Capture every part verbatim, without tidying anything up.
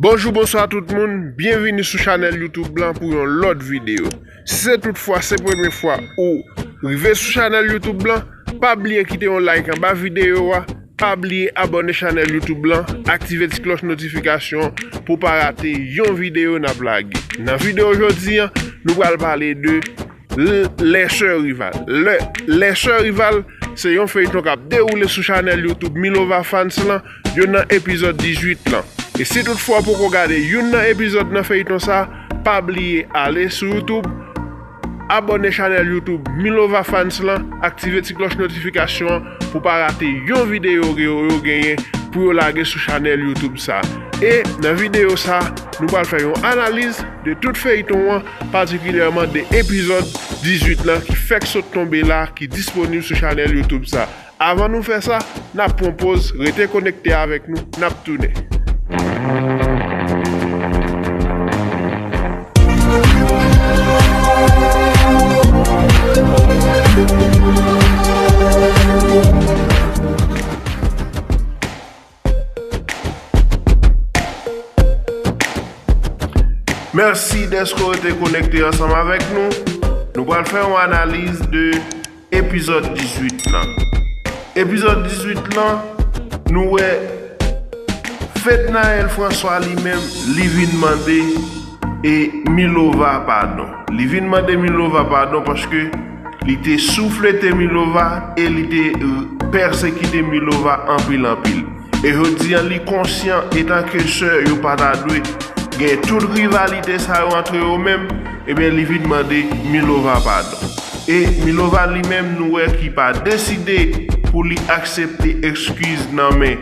Bonjou, bonswa tout moun. Byenvini sou chanèl YouTube lan pou yon lòt videyo. Si se toutfwa se premye fwa ou rive sou chanèl YouTube lan, pa bliye kite yon like anba videyo a, pa bliye abòne chanèl YouTube lan, aktive ti klòch notifikasyon pou pa rate yon videyo n ap lage. Nan videyo jodi a, nou pral pale de L-, Les Sœurs Rival. Le, Les Sœurs Rival, se yon feyton k ap dewoule sou chanèl YouTube Milova Fans lan, yo nan epizòd dizuit lan. E si toutfwa w poko gade youn nan epizòd nan feyton sa, pa bliye ale sou YouTube, abòne chanèl YouTube Milova Fans lan, aktive ti klòch notifikasyon an pou pa rate yon videyo ke yo, yo genyen pou yo lage sou chanèl YouTube sa. E nan videyo sa, nou pral fè yon analiz de tout feyton an, patikilyèman de epizòd dizuit lan ki fèk sot tonbe la, ki disponib sou chanèl YouTube sa. Avan nou fè sa, n ap pran poz, rete konekte avèk nou, n ap tounen. Mèsi dèske w rete konekte ansanm avèk nou. Nou pral fè yon analiz de epizòd dizuit lan. Epizòd dizuit lan, nou wè Fednaelle François li menm, li vin mande e Milova padon. Li vin mande Milova padon paske li te souflete Milova e li te, euh, pèsekite Milova anpil, anpil. E jodi a, li konsyan, etanke sè, yo pa ta dwe gen tout rivalite sa yo antre yo menm, ebyen, li vin mande Milova padon. E Milova li menm, nou wè ki pa deside pou li aksepte ekskiz nan men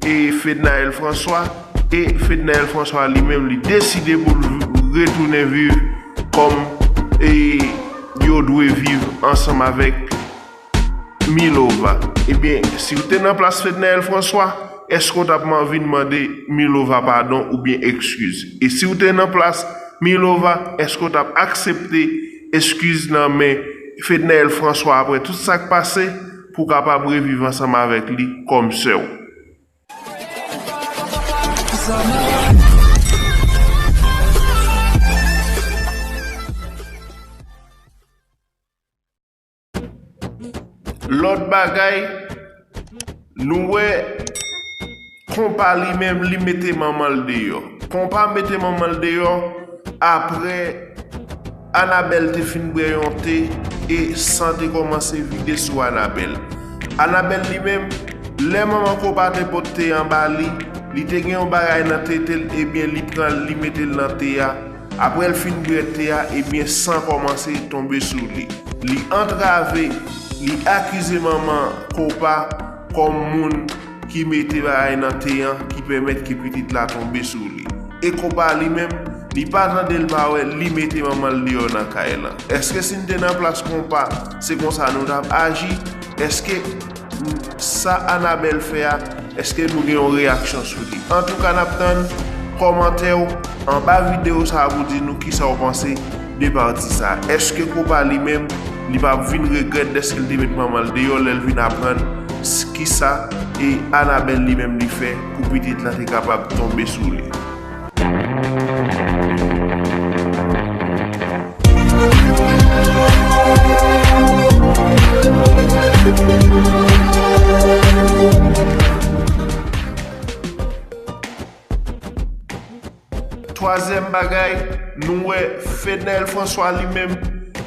e Fednaelle François. E Fednaelle François li menm, li deside pou l retounen viv kòm, e, yo dwe viv ansanm avèk Milova. Ebyen, si w te nan plas Fednaelle François, èske w t ap man-, vin mande Milova padon oubyen ekskiz? E si w te nan plas Milova, èske w t ap aksepte ekskiz nan men Fednaelle François apre tout sa k pase pou w kapab reviv ansanm avèk li kòm sè w? Lòt bagay, nou wè Konpa li menm, li mete manman l deyò. Konpa mete manman l deyò apre Anabèl te fin bwè yon te e san te kòmanse vide sou Anabèl. Anabèl li menm, lè manman Konpa te pot te an ba li, li te gen yon bagay nan tete l, ebyen, li pran l, li mete l nan te a. Apre l fin bwè te a, ebyen, san kòmanse tonbe sou li. Li antrave, li akize manman Konpa kòm moun ki mete bagay nan te an, ki pèmèt ke pitit la tonbe sou li. E Konpa li menm, li pa tande, l pa wè, li mete manman l deyò nan kay lan. Èske si n te nan plas Konpa, se konsa nou t ap aji? Èske sa Anabèl fè a, èske nou gen yon reyaksyon sou li? Antouka, n ap tann kòmantè w anba videyo sa a pou di nou kisa w panse de pati sa? Èske Kompa li menm, li p ap vin regrèt dèske l te met manman l deyò lè l vin aprann s- kisa e Anabèl li menm li fè pou pitit la te kapab tonbe sou li? Twazyèm bagay, nou wè Fednaelle François li menm,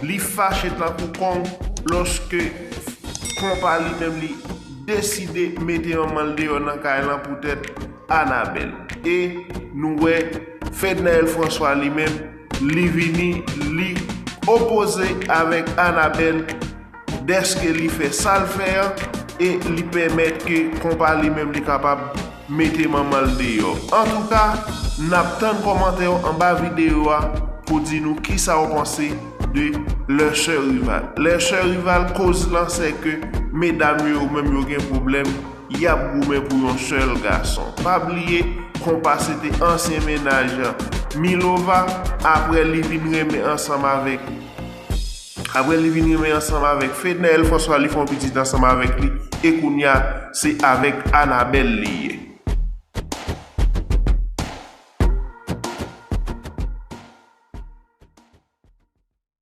li fache tankou kong lòske Kompa li menm li deside mete manman l deyò nan kay lan poutèt Anabèl. E nou wè Fednaelle François li menm, li vini, li opoze avèk Anabèl dèske li fè sa l fè an e li pèmèt ke Kompa li menm li kapab mete manman l deyò. Antouka, n ap tann kòmantè w anba videyo a pou di nou kisa w panse de Les Sœurs Rival. Les Sœurs Rival, koz lan se ke medam yo menm yo gen pwoblèm, y ap goumen pou yon sèl gason. Pa bliye, Kompa se te ansyen mennaj Milova, apre li vin renmen ansanm avèk Apre li vin renmen ansanm avèk Fednaelle François, li fè yon pitit ansanm avèk li, e kounye a, se avèk Anabèl li ye.